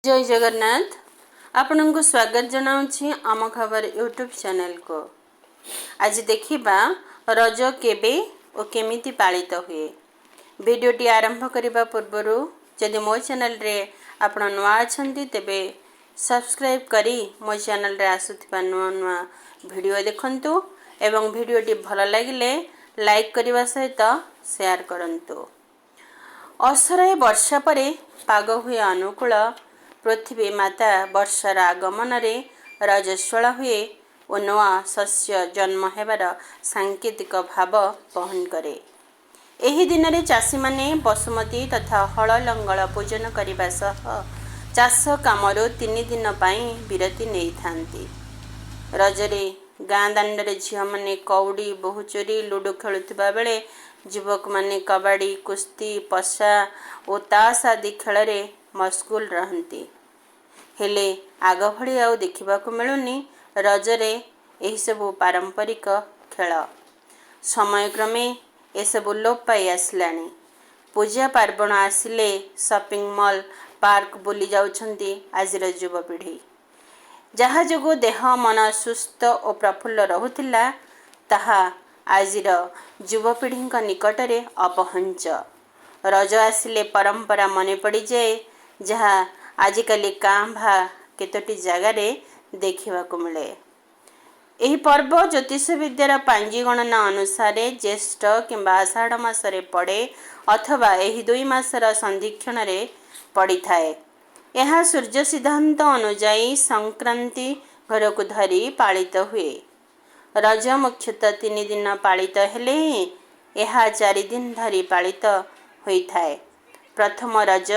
ଜୟ ଜଗନ୍ନାଥ। ଆପଣଙ୍କୁ ସ୍ୱାଗତ ଜଣାଉଛି ଆମ ଖବର ୟୁଟ୍ୟୁବ୍ ଚ୍ୟାନେଲକୁ। ଆଜି ଦେଖିବା ରଜ କେବେ ଓ କେମିତି ପାଳିତ ହୁଏ। ଭିଡ଼ିଓଟି ଆରମ୍ଭ କରିବା ପୂର୍ବରୁ ଯଦି ମୋ ଚ୍ୟାନେଲରେ ଆପଣ ନୂଆ ଅଛନ୍ତି, ତେବେ ସବସ୍କ୍ରାଇବ୍ କରି ମୋ ଚ୍ୟାନେଲରେ ଆସୁଥିବା ନୂଆ ନୂଆ ଭିଡ଼ିଓ ଦେଖନ୍ତୁ ଏବଂ ଭିଡ଼ିଓଟି ଭଲ ଲାଗିଲେ ଲାଇକ୍ କରିବା ସହିତ ସେୟାର କରନ୍ତୁ। ଅସରାଏ ବର୍ଷା ପରେ ପାଗ ହୁଏ ଅନୁକୂଳ। ପୃଥିବୀ ମାତା ବର୍ଷାର ଆଗମନରେ ରଜସ୍ୱଳା ହୁଏ ଓ ନୂଆ ଶସ୍ୟ ଜନ୍ମ ହେବାର ସାଙ୍କେତିକ ଭାବ ବହନ କରେ। ଏହି ଦିନରେ ଚାଷୀମାନେ ବସୁମତୀ ତଥା ହଳ ଲଙ୍ଗଳ ପୂଜନ କରିବା ସହ ଚାଷ କାମରୁ 3 ଦିନ ପାଇଁ ବିରତି ନେଇଥାନ୍ତି। ରଜରେ ଗାଁ ଦାଣ୍ଡରେ ଝିଅମାନେ କଉଡ଼ି, ବୋହୂଚୋରି, ଲୁଡୁ ଖେଳୁଥିବା ବେଳେ ଯୁବକମାନେ କବାଡ଼ି, କୁସ୍ତି, ପଶା ଓ ତାସ ଆଦି ଖେଳରେ ମସଗୁଲ ରହନ୍ତି। ହେଲେ ଆଗ ଭଳି ଆଉ ଦେଖିବାକୁ ମିଳୁନି ରଜରେ ଏହିସବୁ ପାରମ୍ପରିକ ଖେଳ। ସମୟକ୍ରମେ ଏସବୁ ଲୋପ ପାଇ ଆସିଲାଣି। ପୂଜା ପାର୍ବଣ ଆସିଲେ ସପିଂ ମଲ୍, ପାର୍କ ବୁଲି ଯାଉଛନ୍ତି ଆଜିର ଯୁବପିଢ଼ି। ଯାହା ଯୋଗୁଁ ଦେହ ମନ ସୁସ୍ଥ ଓ ପ୍ରଫୁଲ୍ଲ ରହୁଥିଲା, ତାହା ଆଜିର ଯୁବପିଢ଼ିଙ୍କ ନିକଟରେ ଅପହଞ୍ଚ। ରଜ ଆସିଲେ ପରମ୍ପରା ମନେ ପଡ଼ିଯାଏ, ଯାହା ଆଜିକାଲି କାଁ ଭାଁ କେତୋଟି ଜାଗାରେ ଦେଖିବାକୁ ମିଳେ। ଏହି ପର୍ବ ଜ୍ୟୋତିଷ ବିଦ୍ୟାର ପାଞ୍ଜି ଗଣନା ଅନୁସାରେ ଜ୍ୟେଷ୍ଠ କିମ୍ବା ଆଷାଢ଼ ମାସରେ ପଡ଼େ ଅଥବା ଏହି ଦୁଇ ମାସର ସନ୍ଧିକ୍ଷଣରେ ପଡ଼ିଥାଏ। ଏହା ସୂର୍ଯ୍ୟ ସିଦ୍ଧାନ୍ତ ଅନୁଯାୟୀ ସଂକ୍ରାନ୍ତି ଘରକୁ ଧରି ପାଳିତ ହୁଏ। ରଜ ମୁଖ୍ୟତଃ 3 ଦିନ ପାଳିତ ହେଲେ ହେଁ ଏହା 4 ଦିନ ଧରି ପାଳିତ ହୋଇଥାଏ। ପ୍ରଥମ ରଜ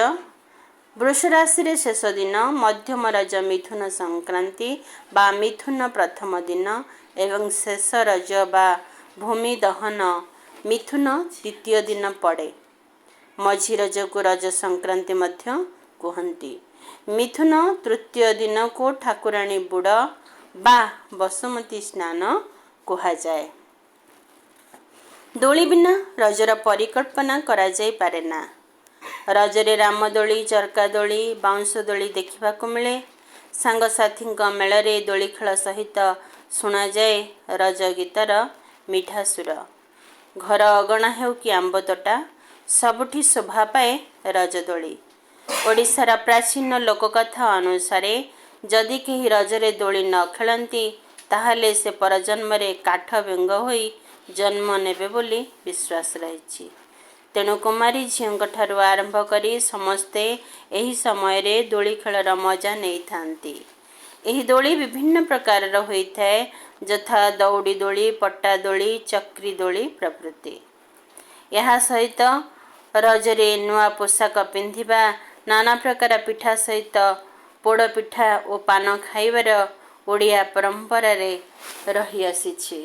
ବୃଷ ରାଶିରେ ଶେଷ ଦିନ, ମଧ୍ୟମ ରଜ ମିଥୁନ ସଂକ୍ରାନ୍ତି ବା ମିଥୁନ ପ୍ରଥମ ଦିନ ଏବଂ ଶେଷ ରଜ ବା ଭୂମି ଦହନ ମିଥୁନ ଦ୍ୱିତୀୟ ଦିନ ପଡ଼େ। ମଝି ରଜକୁ ରଜ ସଂକ୍ରାନ୍ତି ମଧ୍ୟ କୁହନ୍ତି। ମିଥୁନ ତୃତୀୟ ଦିନକୁ ଠାକୁରାଣୀ ବୁଡ଼ ବା ବସୁମତୀ ସ୍ନାନ କୁହାଯାଏ। ଦୋଳି ବିନା ରଜର ପରିକଳ୍ପନା କରାଯାଇପାରେ ନା। ରଜରେ ରାମଦୋଳି, ଚରକା ଦୋଳି, ବାଉଁଶ ଦୋଳି ଦେଖିବାକୁ ମିଳେ। ସାଙ୍ଗସାଥୀଙ୍କ ମେଳରେ ଦୋଳି ଖେଳ ସହିତ ଶୁଣାଯାଏ ରଜ ଗୀତର ମିଠା ସୁର। ଘର ଅଗଣା ହେଉ କି ଆମ୍ବ ତୋଟା, ସବୁଠି ଶୋଭା ପାଏ ରଜଦୋଳି। ଓଡ଼ିଶାର ପ୍ରାଚୀନ ଲୋକକଥା ଅନୁସାରେ ଯଦି କେହି ରଜରେ ଦୋଳି ନ ଖେଳନ୍ତି, ତାହେଲେ ସେ ପରଜନ୍ମରେ କାଠ ବେଙ୍ଗ ହୋଇ ଜନ୍ମ ନେବେ ବୋଲି ବିଶ୍ୱାସ ରହିଛି। ତେଣୁ କୁମାରୀ ଝିଅଙ୍କଠାରୁ ଆରମ୍ଭ କରି ସମସ୍ତେ ଏହି ସମୟରେ ଦୋଳି ଖେଳର ମଜା ନେଇଥାନ୍ତି। ଏହି ଦୋଳି ବିଭିନ୍ନ ପ୍ରକାରର ହୋଇଥାଏ, ଯଥା ଦଉଡ଼ି ଦୋଳି, ପଟା ଦୋଳି, ଚକ୍ରି ଦୋଳି ପ୍ରଭୃତି। ଏହା ସହିତ ରଜରେ ନୂଆ ପୋଷାକ ପିନ୍ଧିବା, ନାନା ପ୍ରକାର ପିଠା ସହିତ ପୋଡ଼ ପିଠା ଓ ପାନ ଖାଇବାର ଓଡ଼ିଆ ପରମ୍ପରାରେ ରହିଆସିଛି।